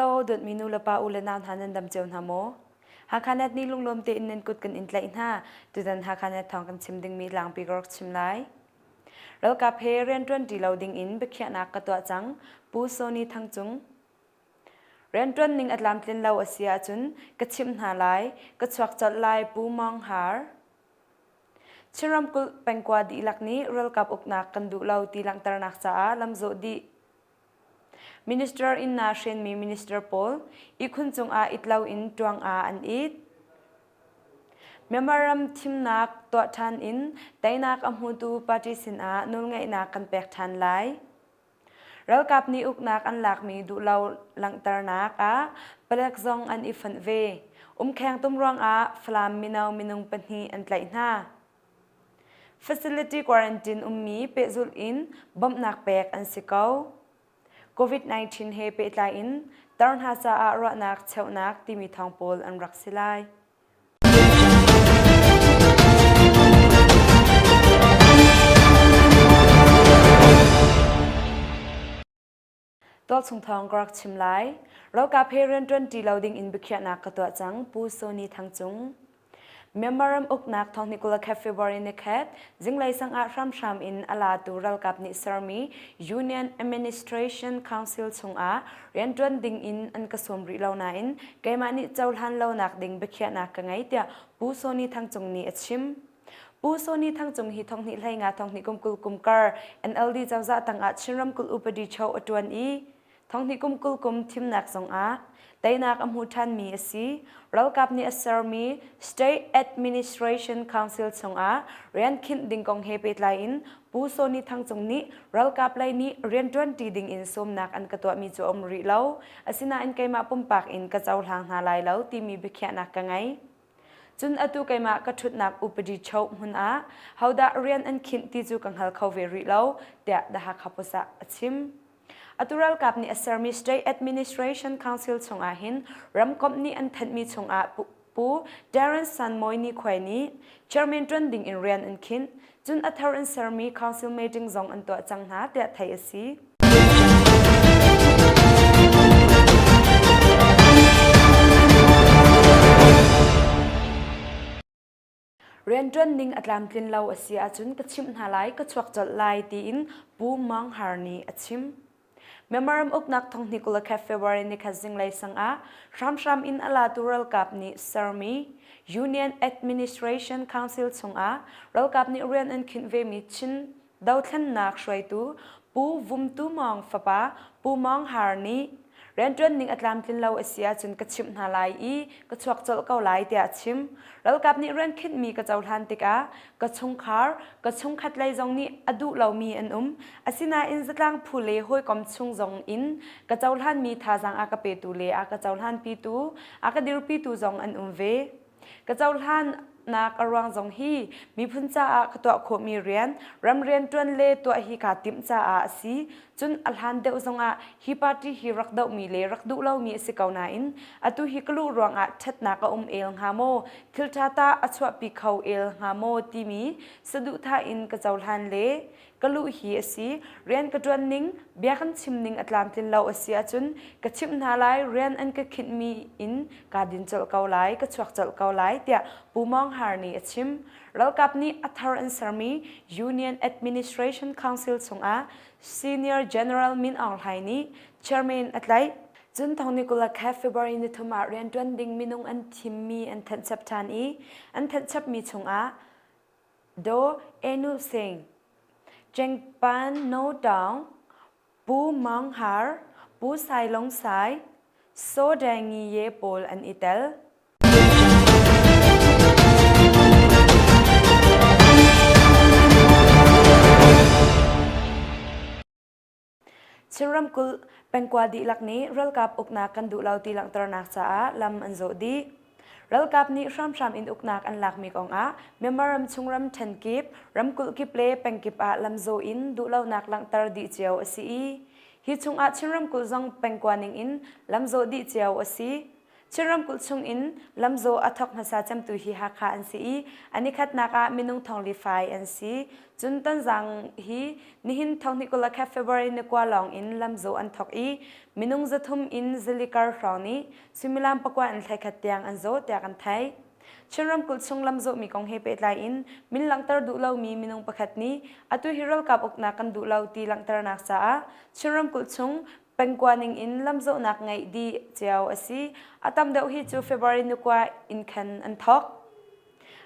Hello, dawtmi nu le pa u le nau hna nan dam cio hna maw? Hakha-net nih lunglawm tein nan kut kan in tlaih hna. Tutan Hakha-net thawng kan chim dingmi tlangpi ka rak chim lai. Ralkap he rianṭuan ṭi lo dingin biakhiahnak ka tuah cang. Pu Sony Thang Cung. Rianṭuan ning a tlamtlin lo a si ahcun ka chimh hna lai, ka chuak colh lai Pu Mawng Har. Chin ramkulh pengkua dihlak nih ralkap uknak kan duh lo ti langhternak caah lamzawh dih. Minister inn ah hrenmi minister pawl ihkhun cungah it loin ṭuang ah an it. Myanmar ram thimnak tuah ṭhan in teinak a hmutu party sinah nawlngeihnak kan pek ṭhan lai. Ralkap nih uknak an lakmi duhlo langhternak ah palek zong an i fonh ve. Umkheng tum ruangah Falam mino minung pahnih an tlaih hna. Facility quarantine ummi pehzulh in bawmhnak pek an si ko. COVID-19 he pehtlai in tar hna caah ruahnak cheuhnak timi thawng pawl an rak si lai. Tualchung thawng ka rak chim lai. Ralkap he rianṭuan ṭi lo ding in biakhiahnak ka tuah cang, Pu Sony Thang Cung. Myanmar ram uknak thong Nicola Khat February ni khat zinglei sang ah hramhram in a latu ralkap nih sermi Union Administration Council chungah rianṭuan ding in an ka sawm rih lo nain keimah nih cohlan lonak ding biakhiahnak ka ngei tiah Pu Sony Thang Cung nih a chim. Pu Sony Thang Cung hi thong hnih hlei nga thong hnih kum 20 kum kar NLD cozah tangah Chin ramkulh upadi cho a ṭuan i Thonghnih kum 20 kum thimnak zongah teinak a hmu ṭhanmi a si. Ralkap nih a sermi State Administration Council chungah rian khinh ding kong he pehtlai in Pu Sony Thang Cung nih ralkap lei nih rianṭuanṭi ding in sawmnak an ka tuahmi cu a um rih lo. Asinain keimah pumpak in ka cohlang hna lai lo timi biakhiahnak ka ngei. Cun atu keimah ka ṭhutnak upadi choh hmun ah hodah rian an khinh ti cu ka hngal kho ve rih lo, tiah The Hakha Post ah a chim. Atu ralkap nih a sermi State Administration Council chungah hin ramkomh nih an thanhmi chungah Pu Terence San Mawi Ni Khuai nih chairman ṭuan ding in rian an khinh. Cun a thar in sermi council meeting zong an tuah cang hna tiah theih a si. Rianṭuan ning a tlamtlin lo a si ahcun ka chimh hna lai, ka chuak colh lai tiin Pu Mang Har nih a chim. Myanmar ram uknak thonghnih 21 February nikhat zinglei sang ah hramhram in a latu ralkap nih sermi Union Administration Council chungah ralkap nih rian an khinh vemi Chin dothlennak hruaitu Pu Vum Tu Mawng fapa Pu Mawng Har nih rianṭuan ning a tlamtlin lo a si ahcun ka chimh hna lai i ka chuak colh ko lai tiah a chim. Ralkap nih rian khinhmi ka cohlan tikah ka chungkhar, ka chungkhat lei zong nih a duh lomi an um. Asinain zatlang phu le hawikom chung zong in ka cohlanmi thazaang a ka petu le a ka cohlanpitu, a ka dirpitu zong an um ve. Ka cohlannak a ruang zong hi miphun caah ka tuah khawhmi rian, ram rianṭuan le tuah hi kaa timh caah a si. Cun a hlan deuh zongah hi party hi rak dohmi le rak duh lomi a si ko nain atu hi ka luh ruangah ṭhatnak a um el hnga maw, thilṭha tah a chuahpi kho el hnga maw timi saduhthah in ka cohlan le ka luh hi a si. Rian ka ṭuan ning, bia kan chim ning a tlamtlin lo a si ahcun ka chimh hna lai, rian an ka khinhmi in kaa din colh ko lai, ka chuak colh ko lai, tiah Pu Mawng Har nih a chim. Ralkap nih a thar an sermi Union Administration Council chungah Senior General Min Aung Hlaing nih chairman a tlaih. Cun Thong Nicola kha February nithum ah rianṭuan ding minung an thimmi an thanhchap ṭhan i an thanhchapmi chungah Daw Enu Sing, Chengpan No Taung, Pu Maung Har, Pu Sai Long Sai, Saw Dae Ngi Ye pawl an i tel. Chin ramkulh pengkua dihlak nih ralkap uknak kan duh lo ti langhternak caah lam an zawh dih. Ralkap nih hramhram in uknak an lakmi kongah Myanmar ram chung ram ṭhenkip, ramkulh kip le pengkip ah lamzawh in duhlonak langhter dih cio a si i hi chungah Chin ramkulh zong pengkua ningin lamzawh dih cio a si. Chin ramkulh chung in lamzawh a thawk hmasa cemtu hi Hakha an si i a nikhatnak ah minung thongli fai an si. Cun Tonzang hi nihin thonghnih 21 February ni kua lawng in lamzawh an thawk i minung 300 in 400 kar hrawng nih suimilam pakua in 11 tiang an zawh tiah kan theih. Chin ramkulh chung lamzawhmi kong he pehtlai in min langhter duh lomi minung pakhat nih atu hi ralkap uknak kan duh lo ti langhternak caah Chin ramkulh chung pengkua ning in lamzawhnak ngeih dih cio a si. A tam deuh hi cu February ni kua in khan an thawk.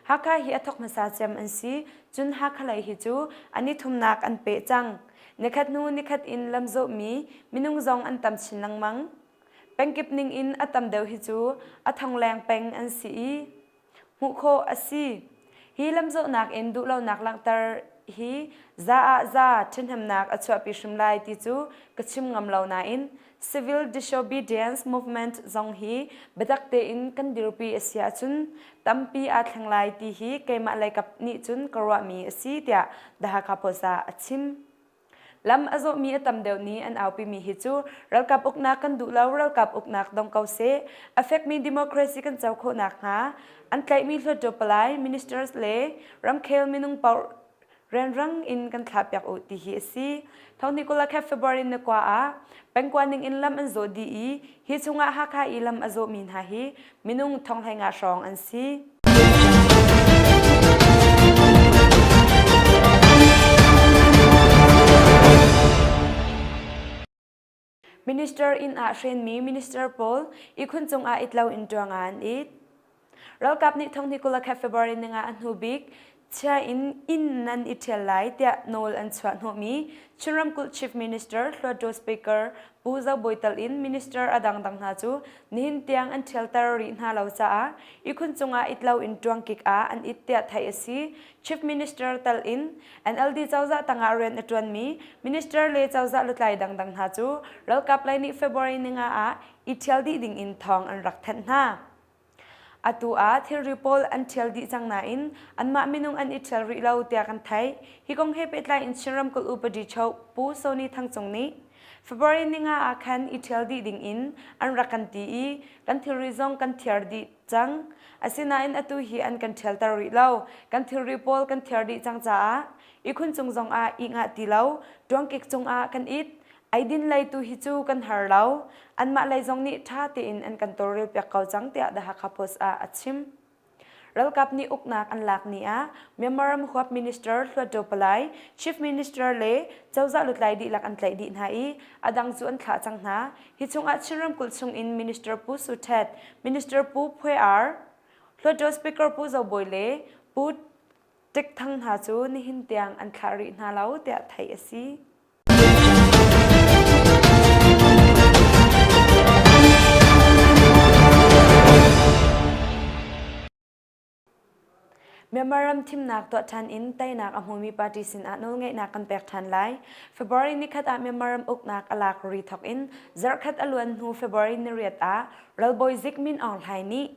Hakha hi a thawk hmasa cem an si. Cun Hakha lei hi cu an i thumnak an peh cang. Nikhat hnu nikhat in lamzawhmi minung zong an tam chin lengmang. Pengkip ning in a tam deuh hi cu a thongleng peng an si i hmuh khawh a si. Hi lamzawhnak in duhlonak langhter hi za ah za ṭhahnemnak a chuahpi hrim lai ti cu ka chim ngam lo nain civil disobedience movement zong hi biatak tein kan dirpi a si ahcun tampi aa thleng lai ti hi keimah leikap nih cun ka ruahmi a si tiah The Hakha Post ah a chim. Lam a zawhmi a tam deuh nih an aupimi hi cu ralkap uknak kan duh lo, ralkap uknak dong ko seh, a fekmi democracy kan co khawh nakhnga an tlaihmi hluttaw palai, ministers le ramkhel minung paoh rianrang in kan thlahpiak u ti hi a si. Thawng 21 February ni kua ah pengkua ning in lam an zawh dih i hi chungah Hakha i lam a zawhmi hna hi minung thong 15 hrawng an si. Minister inn ah hrenmi minister pawl ihkhun cungah it lo in ṭuang ah an it. Ralkap nih thong 21 February ninga a hnu bik chia in inn nan i ṭhial lai tiah nawl an chuah hnawhmi Chin ramkulh Chief Minister Hluttaw Speaker Pu Zo Bawi tal in minister a dangdang hna cu nihin tiang an ṭhialter rih hna lo caah ihkhun cungah it lo in ṭuangkik ah an it tiah theih a si. Chief Minister tal in NLD cozah tangah rian a ṭuanmi minister le cozah lutlai dangdang hna cu ralkap lei nih February ninga ah i ṭhial dih ding in thawng an rak thanh hna. Atu ah thilri pawl an ṭhial dih cang nain anmah minung an i ṭhial rih lo tiah kan theih. Hi kong he pehtlai in Chin ramkulh upadi choh Pu Sony Thang Cung nih February ninga ah khan i ṭhial dih ding in an rak kan ti i kan thilri zong kan thiar dih cang. Asinain atu hi an kan ṭhialter rih lo. Kan thilri pawl kan thiar dih cang caah ihkhun cung zong ah ih ngah ti lo, ṭuangkik cungah kan it. Eidin lei tu hi cu kan har lo. Anmah lei zong nih ṭha tein an kan tawlrelpiak ko cang tiah The Hakha Post ah a chim. Ralkap nih uknak an lak ni ah Myanmar ram huap minister Hluttaw Palai, Chief Minister le cozah lutlai dihlak an tlaih dih hna i a dang cu an thlah cang hna. Hi chungah Chin ramkulh chungin Minister Pu Su Htet, Minister Pu Phwe Ar, Hluttaw Speaker Pu Zo Bawi le Pu Tik Thang hna cu nihin tiang an thlah rih hna lo tiah theih a si. Myanmar ram thimnak tuah ṭhan in teinak a hmumi party sinah nawlngeihnak kan pek ṭhan lai. February nikhat ah Myanmar ram uknak a lak ri thawk in zarhkhat a luan hnu February niriat ah ralbawi Zik Min Aung Hlaing nih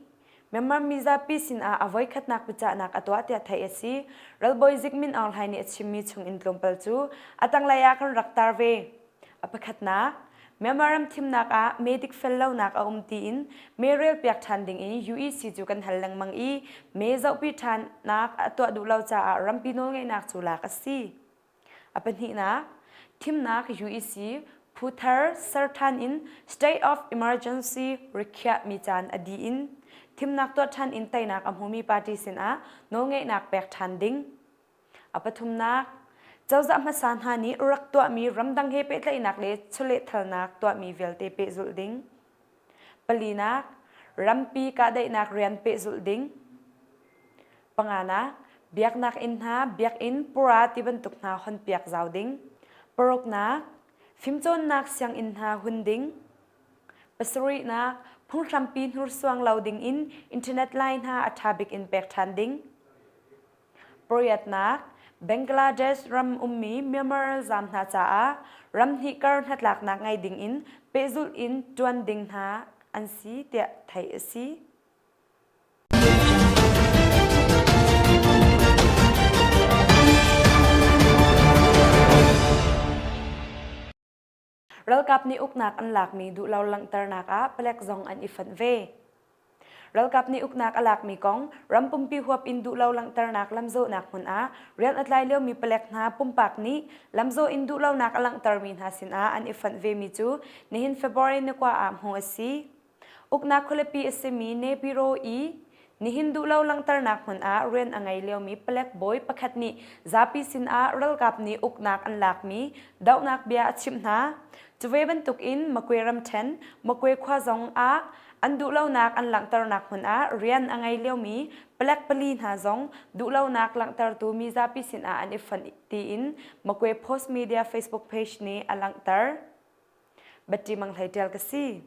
Myanmar mizapi sinah a voikhatnak biacahnak a tuah tiah theih a si. Ralbawi Zik Min Aung Hlaing nih a chimmi chungin tlawmpal cu a tanglei ah kan rak tar ve. A pakhatnak, Myanmar ram thimnak ah mee dikfel lonak a um tiin mee relpiak ṭhan dingin UEC cu kan hal lengmang i mee zohpi ṭhannak a tuah duh lo caah rampi nawlngeihnak cu lak a si. A pahnihnak, thimnak UEC phu thar ser ṭhan in state of emergency rikhiahmi caan a dih in thimnak tuah ṭhan in teinak a hmumi party sinah nawlngeihnak pek ṭhan ding. A pathumnak, cozah hmasa hna nih rak tuahmi ramdang he pehtlaihnak le chawlehthalnak tuahmi vialte pehzulh ding. Palinak, rampi kahdaihnak rian pehzulh ding. Panganak, biaknak inn hna, biakinn, pura ti bantuk hna honpiak zau ding. Paruknak, fimcawnnak sianginn hna hun ding. Pasarihnak, phunghrampi hnursuang lo ding in internet line hna a ṭha bik in pek ṭhan ding. Pariatnak, Bangladesh ram ummi Myanmar ralzaam hna caah ramhnih kar hnatlaknak ngei ding in pehzulh in ṭuan ding hna an si tiah theih a si. Ralkap nih uknak an lakmi duhlo langhternak ah palek zong an i fonh ve. Ralkap nih uknak a lakmi kong ram pumpi huap in duhlo langhternak lamzawhnak hmun ah rian a tlai liomi palek hna pumpak nih lamzawh in duhlonak a langhtermi hna sinah an i fonh vemi cu nihin February ni kua ah hmuh a si. Uknak khualipi a simi Naypyidaw i nihin duhlo langhternak hmun ah rian a ngei liomi palek bawi pakhat nih zapi sinah ralkap nih uknak an lakmi dohnak bia a chimh hna. Cu ve bantukin Makwe ramṭhen, Makwe khua zong ah an duhlonak an langhternak hmun ah rian a ngei liomi palek pali hna zong duhlonak langhtertu mizapi sinah an i fonh tiin Makwe Post Media Facebook page nih a langhter. Batti Mang Hlei ṭial ka si.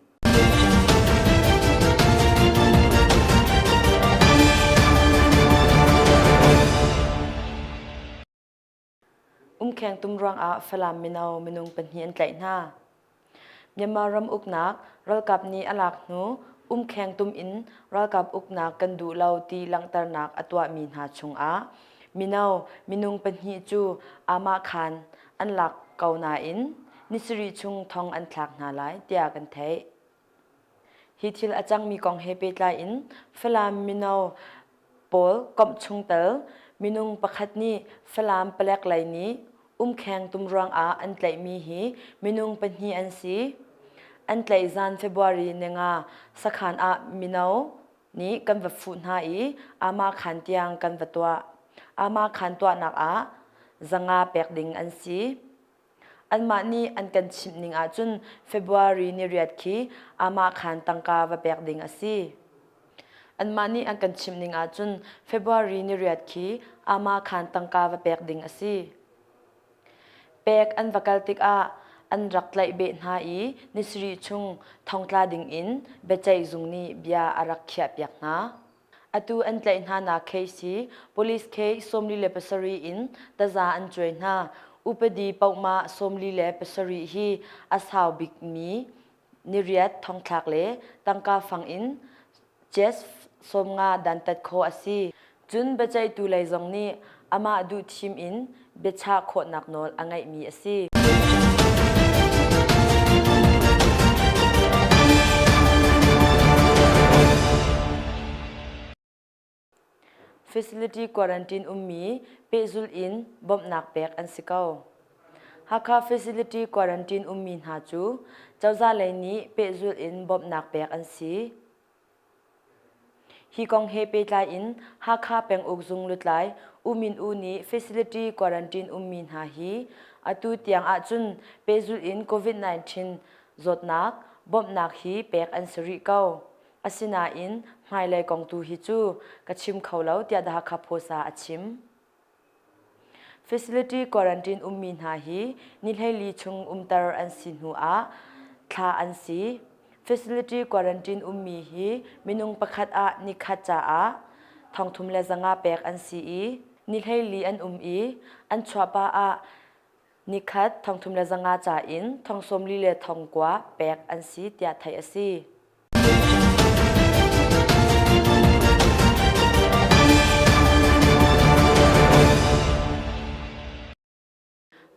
Umkheng tum ruangah Falam mino minung pahnih an tlaih hna. Myanmar ram uknak ralkap nih a lak hnu umkheng tum in ralkap uknak kan duh lo ti langhternak a tuahmi hna chungah mino minung pahnih cu aamahkhan an lak ko nain ni sarih chung thong an thlak hna lai tiah kan theih. Hi thil a cangmi kong he pehtlai in Falam mino pawl komh chungtel minung pakhat nih Falam palek lei nih umkheng tum ruangah an tlaihmi hi minung pahnih an si. An tlaih zan February ninga sakhan ah mino nih kan va fuh hna i aamahkhan tiang kan va tuah. Aamahkhan tuahnak ah zanga pek ding an si. Anmah nih an kan chimh ning ahcun February ni riat khi aamahkhan tangka va pek ding a si. Anmah nih an kan chimh ning ahcun February ni riat khi aamahkhan tangka va pek ding a si. Pek an va kal tikah an rak tlaih beh hna i ni sarih chung thongtla ding in biaceih zung nih bia a rak khiahpiak hna. Atu an tlaih hnanak case hi police case 47 in taza an cuai hna. Upadi pohmah 47 hi a sau bikmi niriat thongthlak le tangka fang in Jazz 50 dantat khawh a si. Cun biaceihtu lei zong nih amah duh thim in biachah khawhnak nawl a ngeihmi a si. Facility quarantine ummi pehzulh in bawmhnak pek an si ko. Hakha facility quarantine ummi hna cu cozah lei nih pehzulh in bawmhnak pek an si. Hi kong he pehtlai in Hakha penguk zung lutlai U Min U nih facility quarantine ummi hna hi atu tiang ahcun pehzulh in COVID-19 zawtnak bawmhnak hi pek an si rih ko. Asinain hmailei kong tu hi cu ka chim kho lo tiah The Hakha Post ah a chim. Facility quarantine ummi hna hi ni 14 chung umter an si hnu ah thlah an si. Facility quarantine ummi hi minung pakhat ah nikhat caah 3,500 pek an si i ni 14 an um i an chuahpah ah nikhat 3,500 ca in 49,000 pek an si tiah theih a si.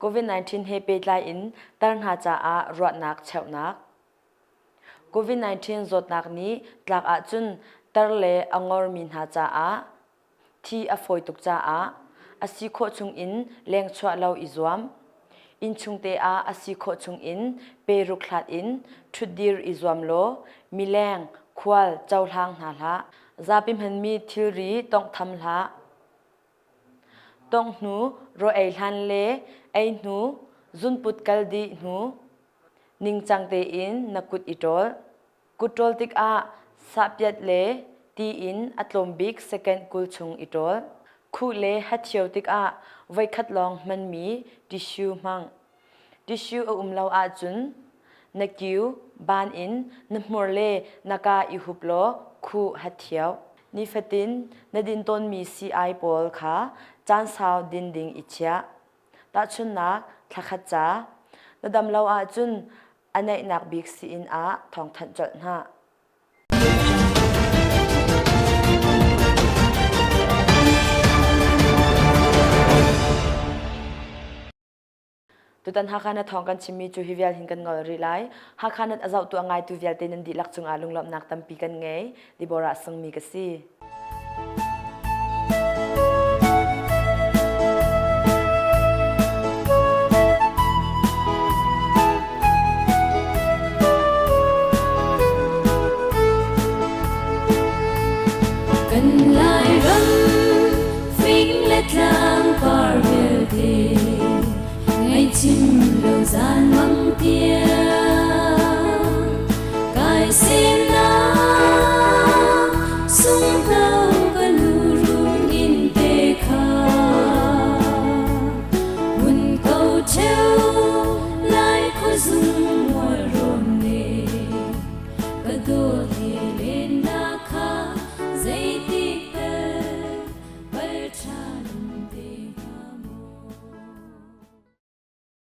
COVID-19 he pehtlai in tar hna caah ruahnak cheuhnak. COVID-19 zawtnak nih tlak ahcun tar le a ngormi hna caah Thi a fawi tuk caah a si khawh chungin lengchuah lo i zuam. Innchung te ah a si khawh chungin peruk hlat in ṭhutdir i zuam law mileng, khual cohlang hna hlah. Zapi hmanmi thilri tawnghtham hlah. Tongh hnu raw ei hlan le ei hnu zunput kal dih hnu ningcang tein na kut i ṭawl. Kut ṭawl tikah sahpiat le ti in a tlawm bik second 20 chung i ṭawl. Khuh le hatthio tikah voikhat lawng hmanmi tissue hmang. Tissue a um lo ahcun na kiu, ban in na hmur le na kaa i hup law khuh hatthio. Nifatin na din tawnmi sii-ai pawl kha caan sau din ding i chiah. Tahchunhnak, thlakhat ca. Na dam lo ahcun a naihnak bik sii-inn ah thawngthanh colh hna. Tutan Hakha na thawng kan chimmi cu hi vial hin kan ngol rih lai. Hakha nat a zohtu a ngaitu vialte nan dihlak cungah lunglawmhnak tampi kan ngei. Deborah Sungmi ka si. Kan Lairam fing le tlang par vialte Ngaihchim lo zan mang tiang kai sing.